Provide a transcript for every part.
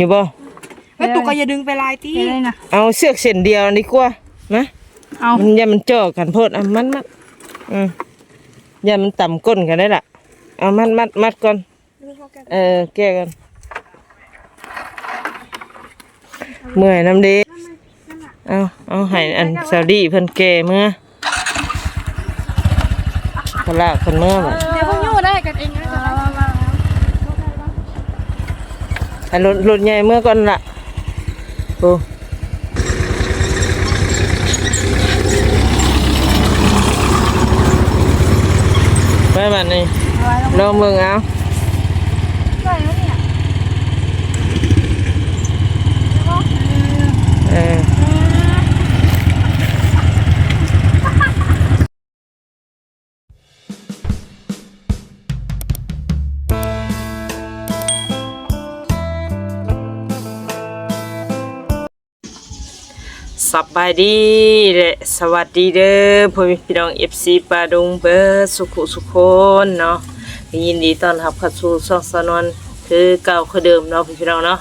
ຢູ່ບໍ່? ແລ້ວຕູກກໍຢ່າດຶງໄປຫຼາຍຕິ. ເອົາເຊືອກເສັ້ນດຽວນີ້ດີກວ່ານະ. ເອົາ ມັນ ຢ້ານມັນເຈາະກັນໂພດ. ອ່ະ ມັດໆ ອືມ ຢ້ານມັນຕຳກົ້ນກັນໄດ້ລະ. ເອົາ ມັດໆ ມັດກ່ອນ. ເອີ ແກ້ກັນ. ເມື່ອຍນຳເດ້. ເອົາ ເອົາໃຫ້ອັນສາວດີເພິ່ນແກ່ເມືອ ກະລາກເພິ່ນເມືອບາດ. ດຽວພວກຢູ່ໄດ້ກັນເອງ. ໃຫ້ລົດ ລົດໃຫຍ່ເມືອກ່ອນລະ. ໂອ້ ໄປບາດນີ້ ລອງເບິ່ງເອົາ. ເອີ ສະບາຍດີ ແລະ ສະຫວັດດີເດີ ພໍ່ແມ່ພີ່ນ້ອງ ເອັຟຊີ ປາດຸງ ເບີດສຸຂຸສຸຄົນເນາະ. ຍິນດີຕ້ອນຮັບເຂົ້າສູ່ຊ່ອງສາວນວນຄືເກົ່າຄືເດີມເນາະ ພີ່ນ້ອງເນາະ.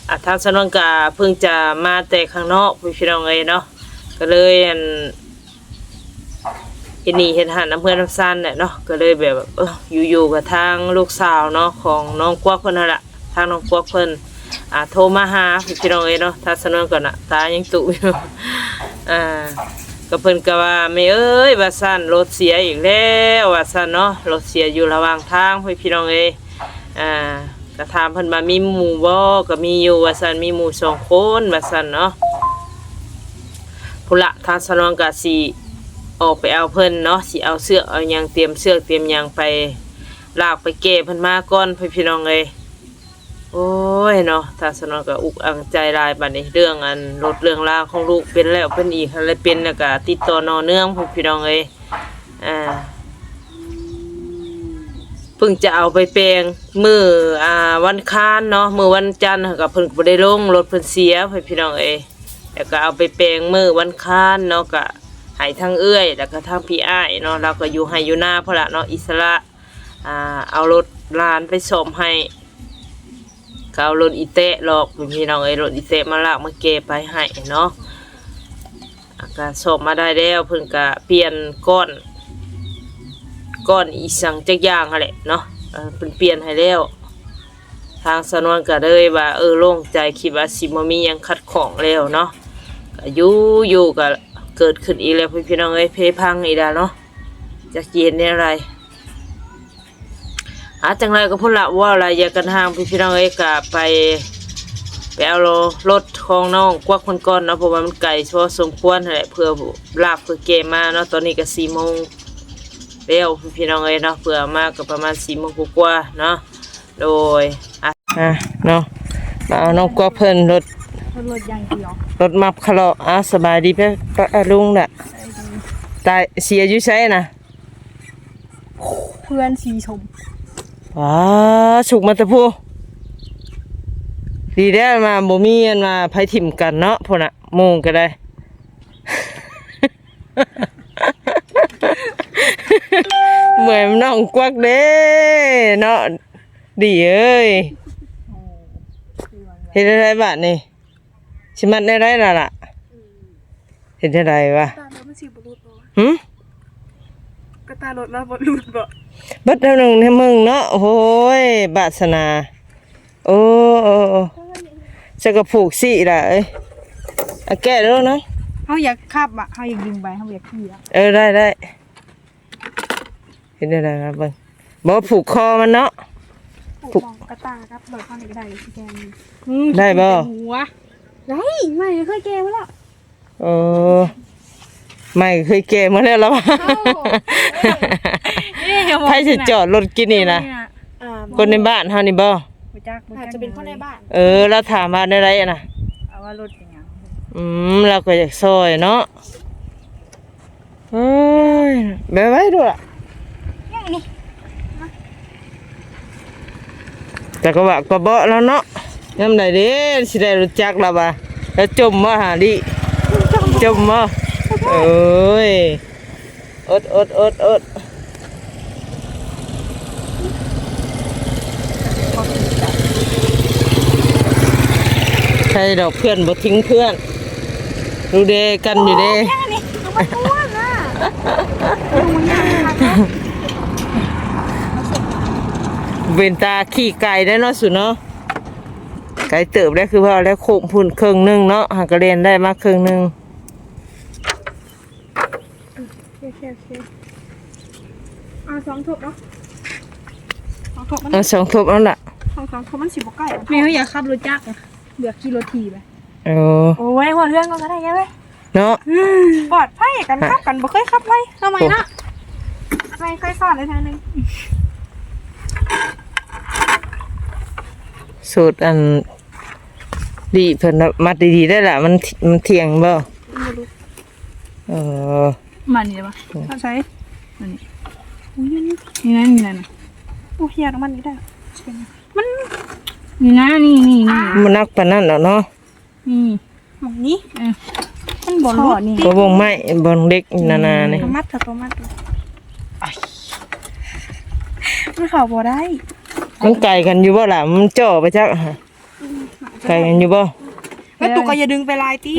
ອ່າ ທາງສາວນວນກະເພິ່ງຈະມາແຕ່ຂ້າງນອກ ພີ່ນ້ອງເອີຍເນາະ. ກະເລີຍ ອັນ ເຮັດໜີ້ເຮັດຮ້ານນຳເຮືອນນຳຊານແຫຼະເນາະ. ກະເລີຍແບບ ເອີ ຢູ່ໆ ກະທາງລູກສາວເນາະ ຂອງນ້ອງກວກເພິ່ນຫັ້ນລະ ທາງນ້ອງກວກເພິ່ນ ອ່າ ໂທມາຫາ ພີ່ນ້ອງເອີຍເນາະ. ທາງສາວນວນກະໜ້າຕາຍັງຕຸຢູ່ ອ່າ ກະເພິ່ນກະວ່າ ແມ່ເອີຍ ວ່າຊັ້ນ ລົດເສຍອີກແລ້ວ ວ່າຊັ້ນເນາະ. ລົດເສຍຢູ່ລະຫວ່າງທາງ ພີ່ນ້ອງເອີຍ. ອ່າ ກະຖາມເພິ່ນວ່າມີໝູ່ບໍ່ ກະມີຢູ່ວ່າຊັ້ນ ມີໝູ່ສອງຄົນວ່າຊັ້ນເນາະ. ພຸ້ນລະ ທາງສາວນວນກະຊິອອກໄປເອົາເພິ່ນເນາະ ຊິເອົາເຊືອກເອົາຫຍັງ ຕຽມເຊືອກຕຽມຫຍັງໄປລາກໄປແກ່ເພິ່ນມາກ່ອນ ພີ່ນ້ອງເອີຍ. ໂອ້ຍເນາະ ທາງສາວນວນກະອຸກອັ່ງໃຈຫຼາຍບາດນີ້ ເລື່ອງອັນລົດເລື່ອງລາຂອງລູກ ເປັນແລ້ວເປັນອີກ ຫັ້ນແຫຼະ ເປັນແລ້ວກະຕິດຕໍ່ຕໍ່ເນື່ອງ ພີ່ນ້ອງເອີຍ. ອ່າ ເພິ່ງຈະເອົາໄປແປງມື້ ອ່າ ວັນຄານເນາະ ມື້ວັນຈັນຫັ້ນກະເພິ່ນກະບໍ່ໄດ້ລົງ ລົດເພິ່ນເສຍ ພີ່ນ້ອງເອີຍ. ແລ້ວກະເອົາໄປແປງມື້ວັນຄານເນາະ ກະໃຫ້ທັງເອື້ອຍ ແລ້ວກະທັງພີ່ອ້າຍເນາະ ລາວກະຢູ່ໄຮ່ຢູ່ນາພຸ້ນລະເນາະ ອິດສະຫຼະ. ອ່າ ເອົາລົດຫຼານໄປສ້ອມໃຫ້ ກະເອົາລົດອີແຕະຫຼອກ ພີ່ນ້ອງເອີຍ ລົດອີແຕະມາລາກມາແກ່ໄປໃຫ້ເນາະ. ອ່າ ກະສ້ອມມາໄດ້ແລ້ວ ເພິ່ນກະປ່ຽນກ້ອນ ກ້ອນອີສັງຈັກຢ່າງຫັ້ນແຫຼະເນາະ. ເອີ ເພິ່ນປ່ຽນໃຫ້ແລ້ວ ທາງສາວນວນກະເລີຍວ່າ ເອີ ໂລ່ງໃຈ ຄິດວ່າຊິບໍ່ມີຫຍັງຂັດຂ້ອງແລ້ວເນາະ. ກະຢູ່ໆ ກະເກີດຂຶ້ນອີກແລ້ວ ພີ່ນ້ອງເອີຍ ເພພັງອີກແລ້ວເນາະ ຈັກຊິເຮັດແນວໃດ. ອ່າ ຈັ່ງໃດກະພຸ້ນລະ ເວົ້າຫຼາຍຢ່າກັນຫ່າງ ພີ່ນ້ອງເອີຍ ກະໄປ ໄປເອົາລົດຂອງນ້ອງກວກເພິ່ນກ່ອນເນາະ ເພາະວ່າມັນໄກພໍສົມຄວນຫັ້ນແຫຼະ ເພື່ອລາກເພື່ອແກ່ມາເນາະ. ຕອນນີ້ກະສີ່ໂມງແລ້ວ ພີ່ນ້ອງເອີຍເນາະ ເພື່ອມາກະປະມານສີ່ໂມງກວ່າໆເນາະ. ໂດຍ ອ່ະ ອ່ະເນາະ ມາເອົານ້ອງກວກເພິ່ນ ລົດ ລົດຢ່າງດຽວ ລົດມັບຄະເລາະ. ອ່າ ສະບາຍດີ ປະ ປະລຸງລະ ຕາຍ ເສຍຢູ່ໃສນະ? ເພື່ອນສີຊົມ. ວ້າ ສຸກມາແຕ່ພຸ້ນ. ດີແລ້ວມາ ບໍ່ມີອັນວ່າໃຜຖິ້ມກັນເນາະ ພຸ້ນນະ ໂມງກະໄດ້. ເມື່ອຍນຳນ້ອງກວກເດ້ເນາະ ດີເອີຍ. ເຮັດແນວໃດບາດນີ້? ຊິມັດແນວໃດລະລະ? ເຮັດແນວໃດວະ? ຕາລົດມັນຊິບໍ່ຫຼຸດບໍ່ວະ? ຫື? ກະຕາລົດລະບໍ່ຫຼຸດບໍ່? ເບິດແນວໜຶ່ງແນວເບິ່ງເນາະ. ໂອ້ຍ ບາດສະນາ. ໂອ້ ໂອ້ ໂອ້ ສະກະຜູກຊິລະເອີຍ. ອາ ແກະເດີເນາະ. ເຮົາຢາກຂັບອະ ເຮົາຢາກດຶງໄປ ເຮົາບໍ່ຢາກຂີ່ອະ. ເອີ ໄດ້ ໄດ້. ເຮັດແນວໃດວະ ເບິ່ງ ບໍ່ຜູກຄໍມັນເນາະ. ຜູກ ຜູກ ໝອງກະຕ່າກັບລົດເຮົານີ້ກະໄດ້ ຊິແກ່. ອືມ ໄດ້ບໍ່? ໄດ້ ໃໝ່ເຄີຍແກ່ມາແລ້ວ. ເອີ ໃໝ່ເຄີຍແກ່ມາແລ້ວລະ. ເອີ ໃຜຊິຈອດລົດກິນນີ້ນະ? ອ່າ ຄົນໃນບ້ານເຮົານີ້ບໍ່? ບໍ່ຈັກ ບໍ່ຈັກ ອາດຈະເປັນຄົນໃນບ້ານ. ເອີ ລາວຖາມວ່າແນວໃດຫັ້ນນະ? ເອົາວ່າລົດເປັນຫຍັງ. ອືມ ລາວກະຢາກຊ່ອຍເນາະ. ເອີຍ ແບບໄວ້ດູລະ. ຈັກກະວະກະເບາະແລ້ວເນາະ. ຍາມໃດເດ້ຊິໄດ້ລົດຈັກລະວະ? ລະຈົມບໍ່ຫາລິ? ຈົມບໍ່? ໂອ້ຍ ອົດ ອົດ ອົດ ອົດ. ເ ໃຊ່ດອກ ເພື່ອນບໍ່ຖິ້ມເພື່ອນ ດູແລກັນຢູ່ເດ້. ເປັນຕາຂີ່ໄກໄດ້ເນາະ ສູເນາະ. ໄກເຕີບແລ້ວ ຄືວ່າແລ້ວໂຄ້ງພຸ້ນເຄິ່ງໜຶ່ງເນາະ ຫາກະແລ່ນໄດ້ມາເຄິ່ງໜຶ່ງ. ໂອເຄ ໂອເຄ ໂອເຄ. ເອົາສອງທົບເນາະ ສອງທົບມັນ ເອົາສອງທົບນັ້ນລະ ສອງ ສອງທົບມັນຊິບໍ່ໃກ້. ແມ່ເຮົາຢາກຂັບລົດຈັກ ເບື່ອຂີ່ລົດຖີ່ໄປ. ເອີ ໂອ້ຍ ຫົວເຮືອງກໍໄດ້ເວີ້ຍ ເນາະ ອືມ ປອດໄພກັນ ຮະ ຂັບກັນບໍ່ເຄີຍຂັບໄພ. ເອົາໃໝ່ເນາະ ໂອ້ ໄປ ເຄີຍສອນໄດ້ເທື່ອໜຶ່ງ. ສູດອັນ ດີເພິ່ນມັດດີໆໄດ້ລະ ມັນ ມັນທ່ຽງບໍ່? ບໍ່ຮູ້ ເອີ ມັດນີ້ລະວະ ອືມ ເອົາໃສ່ ອັນນີ້ ອຸ້ຍ ນີ້ ນີ້ນະ ນີ້ນະ ໂອ້ຍ ຢາກມັດນີ້ໄດ້ ມັນ ນີ້ນະ ນີ້ ນີ້ ນີ້ ມັນໜັກປານນັ້ນແລ້ວເນາະ. ນີ້ ໝ່ອງນີ້ ເອີ ມັນບໍ່ຫຼຸດຕິ ບໍ່ບ່ອງໄມ້ ບ່ອງເຫຼັກໜາໆນີ້ ໂຕມັດ ໂຕມັດ ມັນເຂົ້າບໍ່ໄດ້. ມັນໄກກັນຢູ່ບໍ່ລະ? ມັນເຈາະໄປຈັກ ອືມ ໄກກັນຢູ່ບໍ່? ແລ້ວຕູກກໍຢ່າດຶງໄປຫຼາຍຕິ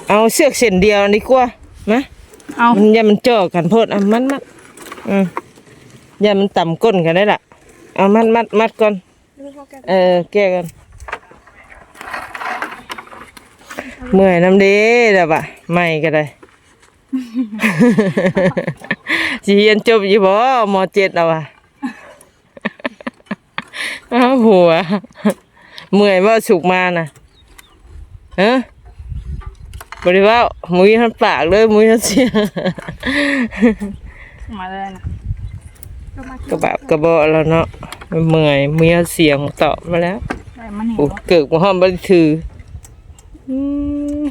ເອົາເຊືອກເສັ້ນດຽວນີ້ກວ່າ ມາ ເອົາ ມັນ ຢ້ານມັນເຈາະກັນໂພດ. ອ່ະ ມັດ ມັດ ອືມ ຢ້ານມັນຕຳກົ້ນກັນໄດ້ລະ. ເອົາ ມັດ ມັດ ມັດກ່ອນ. ເອີ ແກ້ກັນ ເມື່ອຍນຳເດ້ລະບະ ໃໝ່ກໍໄດ້ ຊິຮຽນຈົບຢູ່ບໍ່ ມໍເຈັດລະວະ. ອ້າວ ຫົວ ເມື່ອຍບໍ່ ສຸກມານະ? ຮະ ບໍ່ໄດ້ເວົ້າ ບໍ່ມີຮອດປາກເລີຍ ບໍ່ມີຮອດສຽງ. ມາເລີຍນະ ກະບາບກະເບາະແລ້ວເນາະ ເມື່ອຍ ບໍ່ມີຮອດສຽງຕອບມາແລ້ວ. ໂອ້ ເກີບກໍຮ້ອນບໍ່ໄດ້ຖື. ອືມ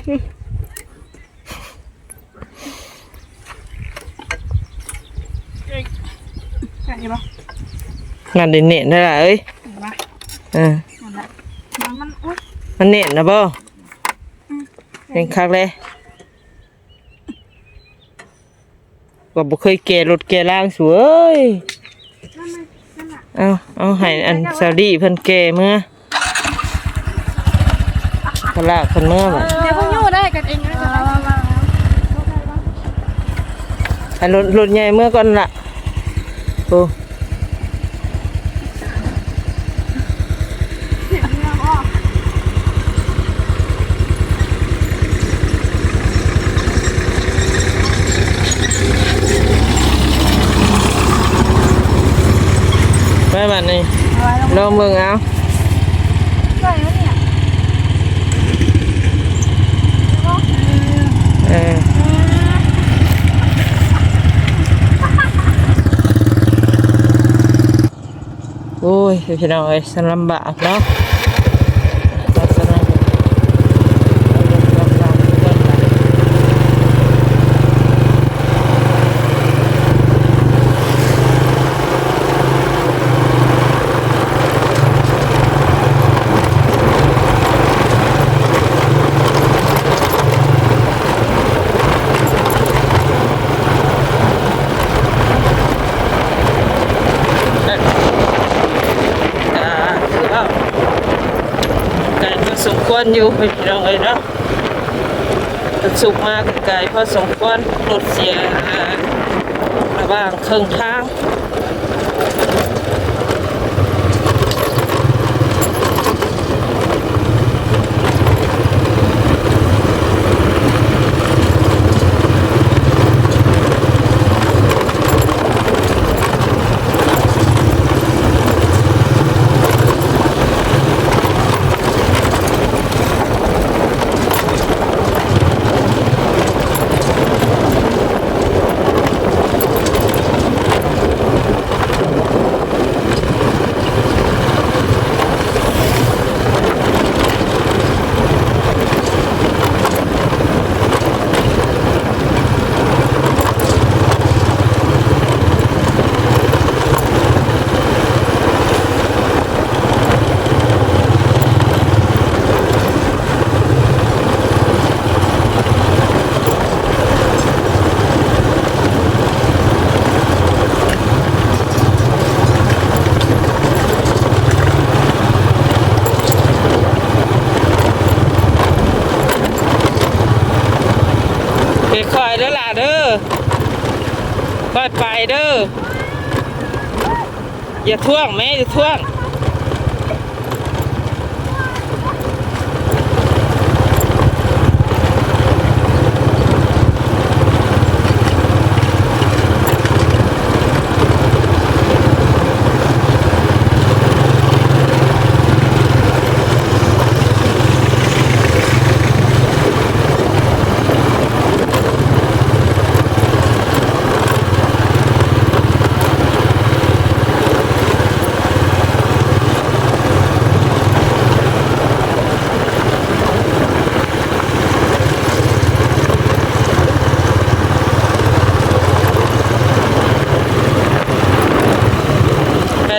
ໄດ້ບໍ່? ມັດແໜ້ນໆ ໄດ້ລະເອີຍ ເຫັນບໍ່? ເອີ ມັນ ມັນ ໂອ້ຍ ມັນແໜ້ນນະບໍ່? ອືມ ເປັນຄັກເລີຍ. ກໍບໍ່ເຄີຍແກ່ລົດແກ່ລາງ ສູເອີຍ. ເອົາ ເອົາໃຫ້ອັນສາວດີເພິ່ນແກ່ເມືອ ກະລາກເພິ່ນເມືອບາດ. ດຽວເພິ່ນຢູ່ໄດ້ກັນເອງ. ເອົາລົດ ລົດໃຫຍ່ເມືອກ່ອນລະ. ໂອ້ ໄປບາດນີ້ ເອົາໄວ້ ລອງເບິ່ງເອົາ. ເອີ ໂອ້ຍ ພີ່ນ້ອງເອີຍ ຊັ້ນລຳບາກເນາະ. ກະຖືວ່າໄກພໍສົມຄວນຢູ່ ພີ່ນ້ອງເອີຍເນາະ. ເພິ່ນສຸກມາກະໄກພໍສົມຄວນ ລົດເສຍລະຫວ່າງເຄິ່ງທາງ. ເ ໄປເດີ ຢ່າທ້ວງແມ່ ຢ່າທ້ວງ.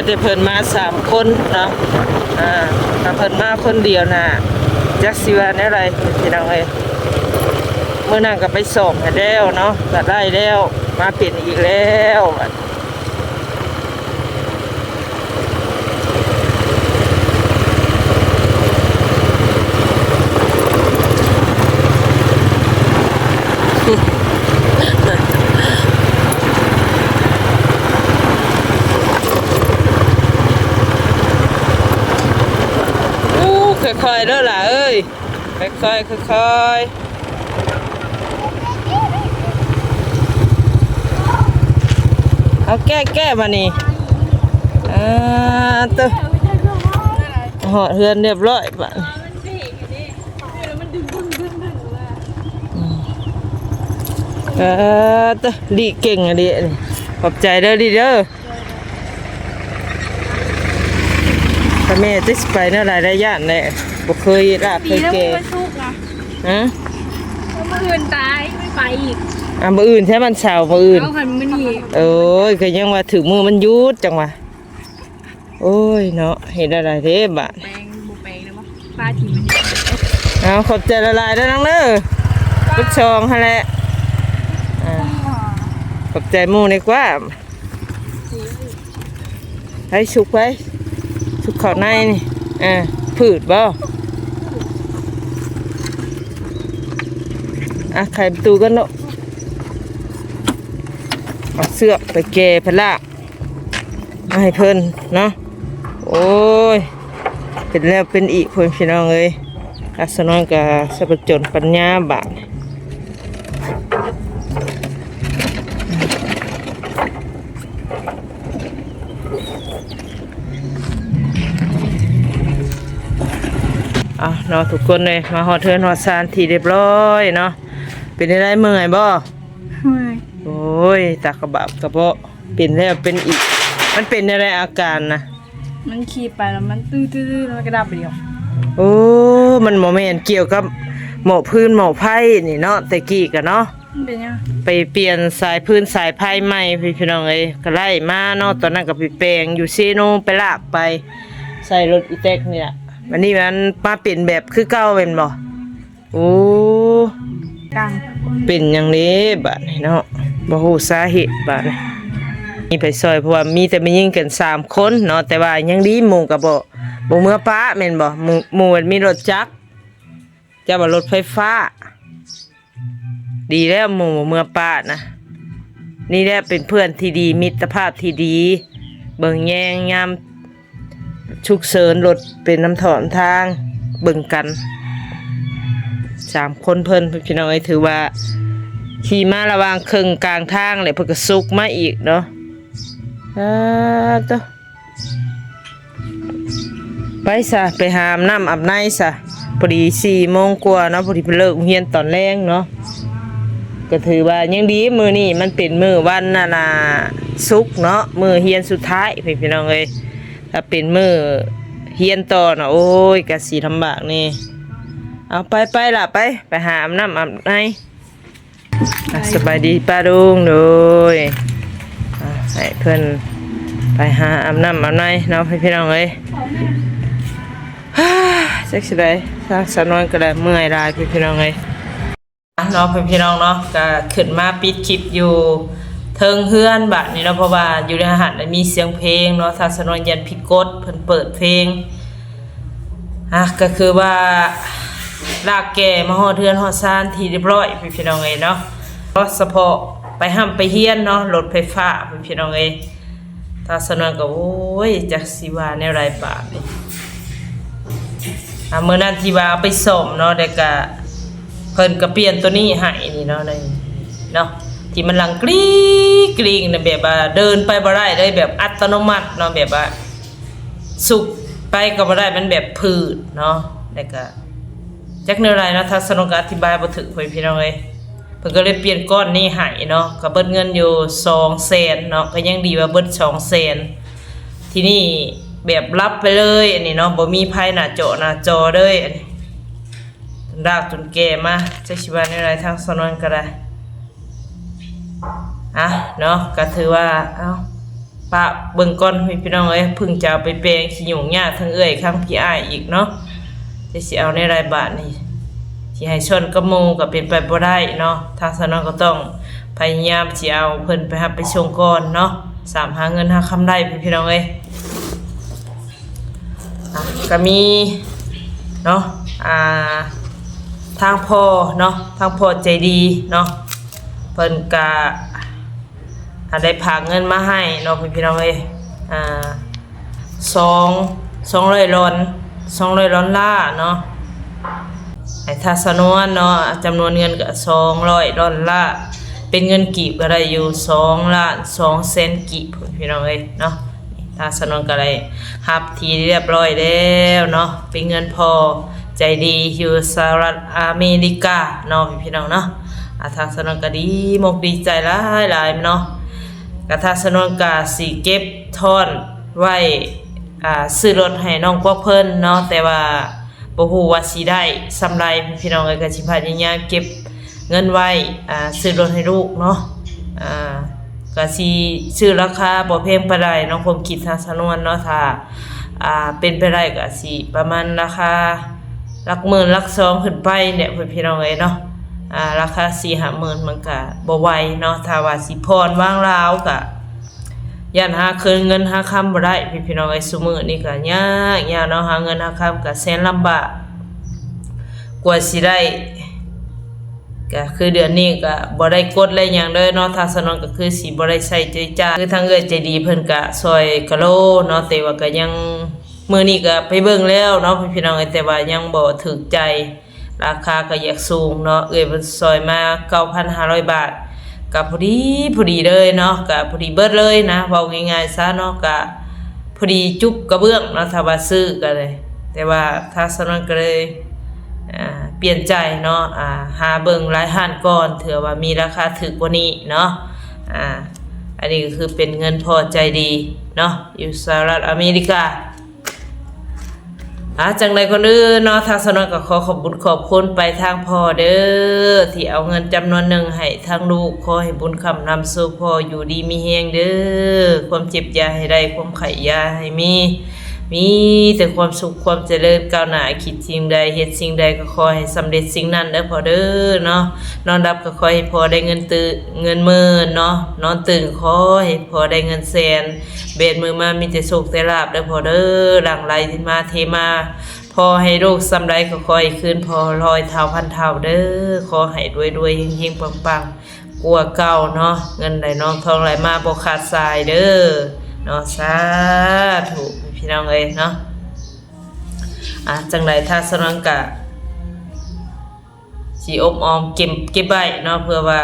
ແຕ່ເພິ່ນມາສາມຄົນເນາະ ອ່າ ຖ້າເພິ່ນມາຄົນດຽວນະ ຈັກຊິວ່າແນວໃດພີ່ນ້ອງເອີຍ. ມື້ນັ້ນກໍໄປສ່ອງໃຫ້ແລ້ວເນາະ ກໍໄດ້ແລ້ວ ມາເປັນອີກແລ້ວ. ອູ້ ຄ່ອຍໆເດີຫຼ້າເອີຍ ຄ່ອຍໆ ຄ່ອຍໆ. ເອົາແກ້ໆ ບາດນີ້ ອ່າ ໂຕ ຮອດເຮືອນຮຽບຮ້ອຍບາດນີ້. ເອີ ໂຕ ລີ້ເກັ່ງອີ່ຫຼີ ຂອບໃຈເດີ ລີ້ເດີ. ກະແມ່ຈັກຊິໄປແນວໃດ ໄດ້ຢ້ານແຫຼະ ບໍ່ເຄີຍລາບເຄີຍແກ່. ຮະ? ມື້ອື່ນຕາຍ ໄປອີກ. ອ່າ ມື້ອື່ນໃຊ້ວັນເສົາ ມື້ອື່ນ. ເອົາ ຄັນມື້ນີ້ ໂອ້ຍ ກະຍັງວ່າຖືກມື້ວັນຢຸດ ຈັ່ງວ່າ. ໂອ້ຍເນາະ ເຮັດແນວໃດເດ້ບາດ. ແປງບໍ່ແປງເດ້ບໍ່ ປາຖິ້ມມັນ. ເອົາ ຂອບໃຈຫຼາຍໆເດີ ນາງເດີ. ກຸດຊອງຫັ້ນແຫຼະ ອ່າ ຂອບໃຈໝູ່ດີກວ່າ. ໄປສຸກໄປ ສຸກເຂົ້າໃນນີ້. ອ່າ ຜືດບໍ່? ອ່ະ ໄຂປະຕູກັນເນາະ. ເອົາເຊືອກໄປແກ່ໄປລາກມາໃຫ້ເພິ່ນເນາະ. ໂອ້ຍ ເປັນແລ້ວເປັນອີກ ພໍ່ແມ່ພີ່ນ້ອງເອີຍ. ອາ ສາວນ້ອຍກະສະປະຈົນປັນຍາບາດ. ເອົາເນາະ ທຸກຄົນເອີຍ ມາຮອດເຮືອນຮອດຊານທີ່ຮຽບຮ້ອຍເນາະ. ເປັນຈັ່ງໃດ ເມື່ອຍບໍ່? ເມື່ອຍ. ໂອ້ຍ ຕາກະບາບກະເບາະ ເປັນແລ້ວເປັນອີກ. ມັນເປັນແນວໃດອາການນະ? ມັນຂີ່ໄປແລ້ວມັນຕື້ໆ ແລ້ວມັນກະດັບໄປດຽວ. ໂອ້ ມັນບໍ່ແມ່ນກ່ຽວກັບໝໍ້ຟືນໝໍ້ໄຟນີ້ເນາະ ແຕ່ກີ້ກະເນາະ. ມັນເປັນຫຍັງ? ໄປປ່ຽນສາຍຟືນສາຍໄຟໃໝ່ ພີ່ນ້ອງເອີຍ ກະໄລ່ມາເນາະ. ຕອນນັ້ນກະໄປແປງຢູ່ເຊໂນ ໄປລາກໄປໃສ່ລົດອີແຕັກນີ້ລະ. ບາດນີ້ມັນມາເປັນແບບຄືເກົ່າແມ່ນບໍ່? ໂອ້ ເປັນຫຍັງເດ້ບາດນີ້ເນາະ ບໍ່ຮູ້ສາເຫດບາດນີ້. ມີໃຜຊ່ອຍ ເພາະວ່າມີແຕ່ແມ່ຍິງກັນສາມຄົນເນາະ. ແຕ່ວ່າຍັງດີໝູ່ກະບໍ່ ບໍ່ເມືອປະແມ່ນບໍ່? ໝູ່ ໝູ່ມັນມີລົດຈັກ ເຈົ້າວ່າລົດໄຟຟ້າ. ດີແລ້ວໝູ່ບໍ່ເມືອປະນະ. ນີ້ແຫຼະເປັນເພື່ອນທີ່ດີ ມິດຕະພາບທີ່ດີ ເບິ່ງແຍງຍາມສຸກເສີນ ລົດເປັນນຳເທາະນຳທາງ ເບິ່ງກັນສາມຄົນເພິ່ນ ພີ່ນ້ອງເອີຍ. ຖືວ່າຂີ່ມາລະຫວ່າງເຄິ່ງກາງທາງແຫຼະ ເພິ່ນກະສຸກມາອີກເນາະ. ອາ ໂຕ ໄປຊະ ໄປຫາອາບນ້ຳອາບໃນຊະ. ພໍດີສີ່ໂມງກວ່າເນາະ ພໍດີເພິ່ນເລີກໂຮງຮຽນຕອນແລງເນາະ. ກະຖືວ່າຍັງດີ ມື້ນີ້ມັນເປັນມື້ວັນ ອັນນ່າ ສຸກເນາະ ມື້ຮຽນສຸດທ້າຍ ພີ່ນ້ອງເອີຍ. ຖ້າເປັນມື້ຮຽນຕໍ່ນະ ໂອ້ຍ ກະຊິລຳບາກແດ່. ເອົາ ໄປໆ ລະ ໄປ ໄປຫາອາບນ້ຳອາບໃນ. ອ່ະ ສະບາຍດີປ້າລຸງ ໂດຍ ອ່ະ ໃຫ້ເພິ່ນໄປຫາອາບນ້ຳອາບໃນເນາະ ພີ່ນ້ອງເອີຍ. ຈັກຊິໄດ້ ທາງສາວນວນກະໄດ້ເມື່ອຍຫຼາຍ ພີ່ນ້ອງເອີຍ. ອ່ະ ເນາະ ພີ່ນ້ອງເນາະ ກະຂຶ້ນມາປິດຄລິບຢູ່ເທິງເຮືອນບາດນີ້ເນາະ ເພາະວ່າຢູ່ໃນຫັ້ນມີສຽງເພງເນາະ. ທາງສາວນວນຢ້ານຜິດກົດ ເພິ່ນເປີດເພງ. ອ່ະ ກະຄືວ່າລາກແກ່ມາຮອດເຮືອນຮອດຊານທີ່ຮຽບຮ້ອຍ ພີ່ນ້ອງເອີຍເນາະ. ສະເພາະ ໄປຮ່ຳໄປຮຽນເນາະ ລົດໄຟຟ້າ ພີ່ນ້ອງເອີຍ. ທາງສາວນວນກໍ ໂອ້ຍ ຈັກຊິວ່າແນວໃດບາດນີ້. ອ່າ ມື້ນັ້ນທີ່ວ່າເອົາໄປສ້ອມເນາະ ແລ້ວກະເພິ່ນກໍປ່ຽນໂຕນີ້ໃຫ້ນີ້ເນາະ ນີ້ເນາະ ທີ່ມັນຫຼັງກຣິ້ງໆນະ ແບບວ່າເດີນໄປບໍ່ໄດ້ເລີຍ ແບບອັດຕະໂນມັດເນາະ ແບບວ່າສຸກໄປກໍບໍ່ໄດ້ ມັນແບບຜືດເນາະ ແລ້ວກະ ຈັກແນວໃດເນາະ ທາງສາວນວນກໍອະທິບາຍບໍ່ຖືກ ພໍ່ແມ່ພີ່ນ້ອງເອີຍ. ເພິ່ນກໍເລີຍປ່ຽນກ້ອນນີ້ໃຫ້ເນາະ ກໍເບິດເງິນຢູ່ສອງແສນເນາະ ກໍຍັງດີວ່າເບິດສອງແສນ. ທີນີ້ແບບຫຼັບໄປເລີຍອັນນີ້ເນາະ ບໍ່ມີໃຜໜ້າຈໍ້ໜ້າຈໍ້ເລີຍ ອັນນີ້ດາກຈົນແກ່ມາ ຈັກຊິວ່າແນວໃດ ທາງສາວນວນກໍໄດ້. ອ່ະເນາະ ກໍຖືວ່າ ເອົ້າ ປະເບິ່ງກ່ອນ ພີ່ນ້ອງເອີຍ ເພິ່ງຈະເອົາໄປແປງ ຊິຫຍຸ້ງຍາກທັງເອື້ອຍທັງພີ່ອ້າຍອີກເນາະ. ຈະຊິເອົາແນວໃດບາດນີ້ ຊິໃຫ້ຊ່ອນກັບໝູ່ກໍເປັນໄປບໍ່ໄດ້ເນາະ. ທາງສາວນວນກໍຕ້ອງພະຍາຍາມຊິເອົາເພິ່ນໄປຮັບໄປສົ່ງກ່ອນເນາະ ສາມຫາເງິນຫາຄຳໄດ້ ພີ່ນ້ອງເອີຍ. ອ່ະ ກໍມີເນາະ ອ່າ ທາງພໍ່ເນາະ ທາງພໍ່ໃຈດີເນາະ ເພິ່ນກະ ອ່າ ໄດ້ຝາກເງິນມາໃຫ້ເນາະ ພີ່ນ້ອງເອີຍ ອ່າ ສອງ ສອງຮ້ອຍດອນ ສອງຮ້ອຍດອນລາເນາະ ໃຫ້ທາງສາວນວນເນາະ ຈຳນວນເງິນກໍສອງຮ້ອຍດອນລາ ເປັນເງິນກີບກໍໄດ້ຢູ່ສອງລ້ານສອງແສນກີບ ພີ່ນ້ອງເອີຍເນາະ. ທາງສາວນວນກໍໄດ້ຮັບທີ່ຮຽບຮ້ອຍແລ້ວເນາະ ເປັນເງິນພໍ່ໃຈດີຢູ່ສະຫະລັດອາເມລິກາເນາະ ພີ່ນ້ອງເນາະ. ອ່າ ທາງສາວນວນກໍດີມົກດີໃຈຫຼາຍໆເນາະ ກະທາງສາວນວນກະຊິເກັບທ້ອນໄວ້ ອ່າ ຊື້ລົດໃຫ້ນ້ອງກວກເພິ່ນເນາະ ແຕ່ວ່າ ບໍ່ຮູ້ວ່າຊິໄດ້ສ່ຳໃດ ພີ່ນ້ອງເອີຍ. ກໍຊິພະຍາຍາມເກັບເງິນໄວ້ ອ່າ ຊື້ລົດໃຫ້ລູກເນາະ ອ່າ ກໍຊິຊື້ລາຄາບໍ່ແພງປານໃດເນາະ ຄວາມຄິດທາງສາວນວນເນາະ. ຖ້າ ອ່າ ເປັນໄປໄດ້ກໍຊິປະມານລາຄາຫຼັກໝື່ນຫຼັກສອງຂຶ້ນໄປແຫຼະ ພີ່ນ້ອງເອີຍເນາະ. ອ່າ ລາຄາສີ່ຫ້າໝື່ນມັນກໍບໍ່ໄຫວເນາະ ຖ້າວ່າຊິຜ່ອນວາງລາວກໍ ຢ້ານຫາຄືນເງິນຫາຄຳບໍ່ໄດ້ ພີ່ນ້ອງເອີຍ. ຊຸມື້ນີ້ກໍຍາກ ຍາກເນາະ ຫາເງິນຫາຄຳກໍແສນລຳບາກ ກວ່າຊິໄດ້ ກໍຄືເດືອນນີ້ກໍບໍ່ໄດ້ກົດໄດ້ຫຍັງເດີເນາະ ທາງສາວນວນກໍຄືຊິບໍ່ໄດ້ໃຊ້ຈ່າຍ ຄືທາງເອື້ອຍໃຈດີເພິ່ນກໍຊ່ອຍກະໂລເນາະ ແຕ່ວ່າກໍຍັງ ມື້ນີ້ກໍໄປເບິ່ງແລ້ວເນາະ ພີ່ນ້ອງເອີຍ ແຕ່ວ່າຍັງບໍ່ຖືກໃຈ ລາຄາກໍຢາກສູງເນາະ. ເອື້ອຍເພິ່ນຊ່ອຍມາເກົ້າພັນຫ້າຮ້ອຍບາດ ກໍພໍດີ ພໍດີເລີຍເນາະ ກໍພໍດີເບິດເລີຍນະ ເວົ້າງ່າຍໆຊະເນາະ ກໍພໍດີຈຸບກະເບື້ອງເນາະ ຖ້າວ່າຊື້ກໍໄດ້. ແຕ່ວ່າທາງສາວນວນກໍເລີຍ ອ່າ ປ່ຽນໃຈເນາະ ອ່າ ຫາເບິ່ງຫຼາຍຮ້ານກ່ອນ ເທື່ອວ່າມີລາຄາຖືກກວ່ານີ້ເນາະ. ອ່າ ອັນນີ້ກໍຄືເປັນເງິນພໍ່ໃຈດີເນາະ ຢູ່ສະຫະລັດອາເມລິກາ. ອ່າ ຈັ່ງໃດກ່ອນອື່ນເນາະ ທາງສາວນວນກໍຂໍຂອບບຸນຂອບຄຸນໄປທາງພໍ່ເດີ ທີ່ເອົາເງິນຈຳນວນໜຶ່ງໃຫ້ທາງລູກ. ຂໍໃຫ້ບຸນຄ້ຳນຳສູ່ພໍ່ ຢູ່ດີມີແຮງເດີ ຄວາມເຈັບຢ່າໃຫ້ໄດ້ ຄວາມໄຂ້ຢ່າໃຫ້ມີ ມີແຕ່ຄວາມສຸກຄວາມຈະເລີນກ້າວໜ້າ. ຄິດສິ່ງໃດເຮັດສິ່ງໃດກໍຂໍໃຫ້ສຳເລັດສິ່ງນັ້ນເດີພໍ່ເດີເນາະ. ນອນຫຼັບກໍຂໍໃຫ້ພໍ່ໄດ້ເງິນຕື່ ເງິນໝື່ນເນາະ ນອນຕື່ນຂໍໃຫ້ພໍ່ໄດ້ເງິນແສນ. ແບດມື້ມາມີແຕ່ໂຊກແຕ່ລາບເດີພໍ່ເດີ ຫຼັ່ງໄຫຼມາເທມາ. ພໍ່ໃຫ້ລູກສ່ຳໃດກໍຂໍໃຫ້ຄືນພໍ່ຮ້ອຍເທົ່າພັນເທົ່າເດີ. ຂໍໃຫ້ລວຍໆ ເຮັງໆ ປັງໆ ກວ່າເກົ່າເນາະ ເງິນໄຫຼນອງທອງໄຫຼມາບໍ່ຂາດສາຍເດີເນາະ. ສາທຸ ພີ່ນ້ອງເອີຍເນາະ. ອ່າ ຈັ່ງໃດທາງສາວນວນກະ ຊິອົບອອມເກັບ ເກັບໄວ້ເນາະ ເພື່ອວ່າ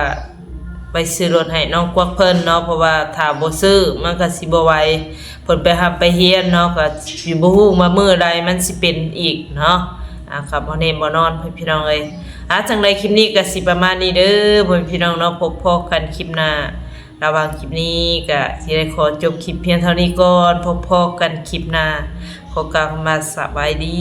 ໄວ້ຊື້ລົດໃຫ້ນ້ອງກວັກເພິ່ນເນາະ ເພາະວ່າຖ້າບໍ່ຊື້ມັນກໍຊິບໍ່ໄຫວ ເພິ່ນໄປຮັບໄປຮຽນເນາະ ກໍຊິບໍ່ຮູ້ວ່າມື້ໃດມັນຊິເປັນອີກເນາະ. ອ່າ ກໍບໍ່ແນ່ບໍ່ນອນ ພີ່ນ້ອງເອີຍ. ອ່າ ຈັ່ງໃດຄລິບນີ້ກໍຊິປະມານນີ້ເດີ ພໍ່ແມ່ພີ່ນ້ອງເນາະ ພົບພໍ້ກັນຄລິບໜ້າ. ລະຫວ່າງຄລິບນີ້ກໍຊິໄດ້ຂໍຈົບຄລິບພຽງເທົ່ານີ້ກ່ອນ ພົບພໍ້ກັນຄລິບໜ້າ ຂໍກ່າວຄຳວ່າສະບາຍດີ.